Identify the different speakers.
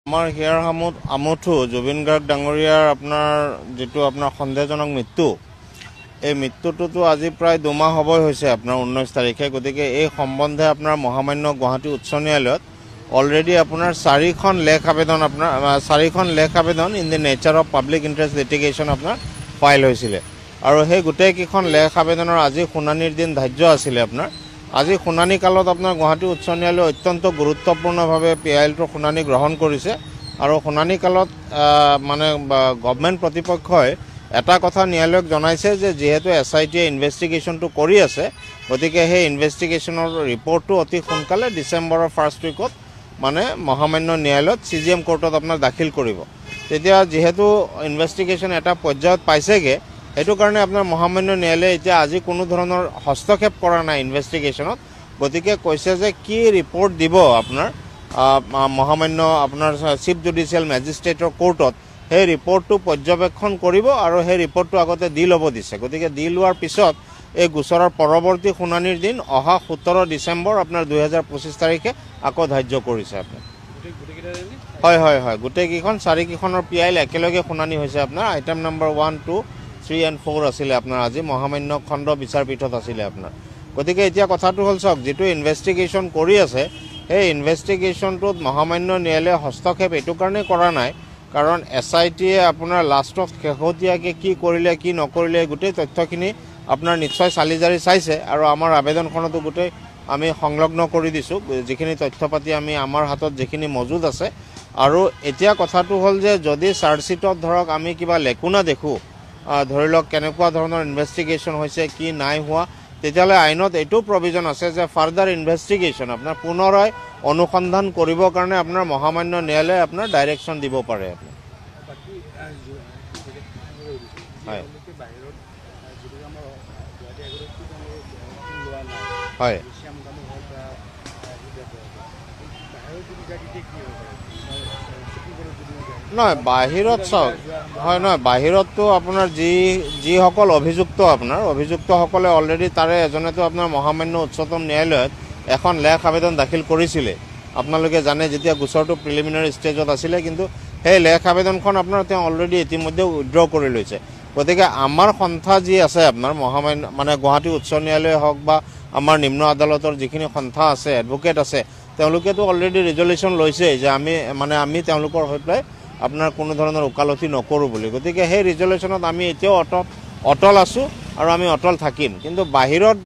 Speaker 1: আমাৰ হিয়াৰ আমঠু জুবিন গাৰ্গ ডাঙৰীয়াৰ আপোনাৰ যিটো আপোনাৰ সন্দেহজনক মৃত্যু, এই মৃত্যুটোতো আজি প্ৰায় 2 মাহ হ'বই হৈছে আপোনাৰ 19 তাৰিখে। গতিকে এই সম্বন্ধে আপোনাৰ মহামান্য গুৱাহাটী উচ্চ ন্যায়ালয়ত অলৰেডি আপোনাৰ চাৰিখন লেখ আবেদন, আপোনাৰ চাৰিখন লেখ আবেদন in the nature of public interest litigation আপোনাৰ ফাইল হৈছিলে আৰু সেই গোটেইকেইখন লেখ আবেদনৰ আজি শুনানিৰ দিন ধাৰ্য আছিলে। আপোনাৰ আজি শুনানি কালত আপোনাৰ গুৱাহাটী উচ্চ ন্যায়ালয়ে অত্যন্ত গুৰুত্বপূৰ্ণভাৱে পিআইএলটোৰ শুনানি গ্ৰহণ কৰিছে আৰু শুনানি কালত মানে গভমেণ্ট প্ৰতিপক্ষই এটা কথা ন্যায়ালয়ক জনাইছে যে যিহেতু এছআইটিয়ে ইনভেষ্টিগেশ্যনটো কৰি আছে, গতিকে সেই ইনভেষ্টিগেশ্যনৰ ৰিপৰ্টটো অতি সোনকালে ডিচেম্বৰৰ ফাৰ্ষ্ট উইকত মানে মহামান্য ন্যায়ালয়ত, চিজিএম কোৰ্টত আপোনাৰ দাখিল কৰিব। তেতিয়া যিহেতু ইনভেষ্টিগেশ্যন এটা পৰ্যায়ত পাইছেগৈ, সেইটো কাৰণে আপোনাৰ মহামান্য ন্যায়ালয়ে এতিয়া আজি কোনো ধৰণৰ হস্তক্ষেপ কৰা নাই ইনভেষ্টিগেশ্যনত। গতিকে কৈছে যে কি ৰিপৰ্ট দিব আপোনাৰ মহামান্য আপোনাৰ চিফ জুডিচিয়েল মেজিষ্ট্ৰেটৰ কোৰ্টত, সেই ৰিপৰ্টটো পৰ্যবেক্ষণ কৰিব আৰু সেই ৰিপৰ্টটো আগতে দি ল'ব দিছে। গতিকে দি লোৱাৰ পিছত এই গোচৰৰ পৰৱৰ্তী শুনানিৰ দিন অহা 17 ডিচেম্বৰ আপোনাৰ 2025 তাৰিখে আকৌ ধাৰ্য কৰিছে আপোনাৰ। হয়, গোটেইকেইখন চাৰিকেইখনৰ পিআইএল একেলগে শুনানি হৈছে। আপোনাৰ item number 1, 2, 3 and 4 আছিলে আপোনাৰ আজি মহামান্য খণ্ড বিচাৰপীঠত আছিলে আপোনাৰ। গতিকে এতিয়া কথাটো হ'ল, চাওক, যিটো ইনভেষ্টিগেশ্যন কৰি আছে, সেই ইনভেষ্টিগেশ্যনটোত মহামান্য ন্যায়ালয়ে হস্তক্ষেপ এইটো কাৰণেই কৰা নাই, কাৰণ এছআইটিয়ে আপোনাৰ লাষ্টত শেহতীয়াকৈ কি কৰিলে, কি নকৰিলে, গোটেই তথ্যখিনি আপোনাৰ নিশ্চয় চালি জাৰি চাইছে আৰু আমাৰ আবেদনখনতো গোটেই আমি সংলগ্ন কৰি দিছোঁ যিখিনি তথ্য পাতি আমি আমাৰ হাতত যিখিনি মজুত আছে। আৰু এতিয়া কথাটো হ'ল যে যদি চাৰ্জশ্বিটত ধৰক আমি কিবা লেকুনা দেখোঁ, ধৰি লওক কেনেকুৱা ধৰণৰ ইনভেষ্টিগেশ্যন হৈছে, কি নাই হোৱা, তেতিয়াহ'লে আইনত এইটো প্ৰভিজন আছে যে ফাৰ্ডাৰ ইনভেষ্টিগেশ্যন, আপোনাৰ পুনৰাই অনুসন্ধান কৰিবৰ কাৰণে আপোনাৰ মহামান্য ন্যায়ালয়ে আপোনাৰ ডাইৰেকশ্যন দিব পাৰে আপোনাৰ।
Speaker 2: বাকী
Speaker 1: হয়।
Speaker 2: তেওঁলোকে বাহিৰত, যিটো আমাৰ গুৱাহাটী হাইকোৰ্টত তেওঁলোকে লোৱা নাই, শ্যামকানু হওক বা সিদ্ধাৰ্থ হওক, বাহিৰত যদি যায় তেতিয়া কি হ'ব পাৰে? সুপ্ৰিম কোৰ্টত যদি যায়?
Speaker 1: নহয়, বাহিৰত চাওক, হয়, নহয়, বাহিৰততো আপোনাৰ যিসকল অভিযুক্ত, আপোনাৰ অভিযুক্তসকলে অলৰেডি তাৰে এজনেতো আপোনাৰ মহামান্য উচ্চতম ন্যায়ালয়ত এখন লেখ আবেদন দাখিল কৰিছিলে, আপোনালোকে জানে, যেতিয়া গোচৰটো প্ৰিলিমিনাৰী ষ্টেজত আছিলে। কিন্তু সেই লেখ আবেদনখন আপোনাৰ তেওঁ অলৰেডি ইতিমধ্যে উইড্ৰ কৰি লৈছে। গতিকে আমাৰ সন্থা যি আছে আপোনাৰ মহামান্য মানে গুৱাহাটী উচ্চ ন্যায়ালয় হওক বা আমাৰ নিম্ন আদালতৰ যিখিনি সন্থা আছে, এডভকেট আছে, তেওঁলোকেতো অলৰেডি ৰিজলিউশ্যন লৈছেই যে আমি মানে আমি তেওঁলোকৰ হৈ পেলাই আপোনাৰ কোনো ধৰণৰ ওকালতি নকৰোঁ বুলি। গতিকে সেই ৰিজলিউশ্যনত আমি এতিয়াও অটল আছোঁ আৰু আমি অটল থাকিম। কিন্তু বাহিৰত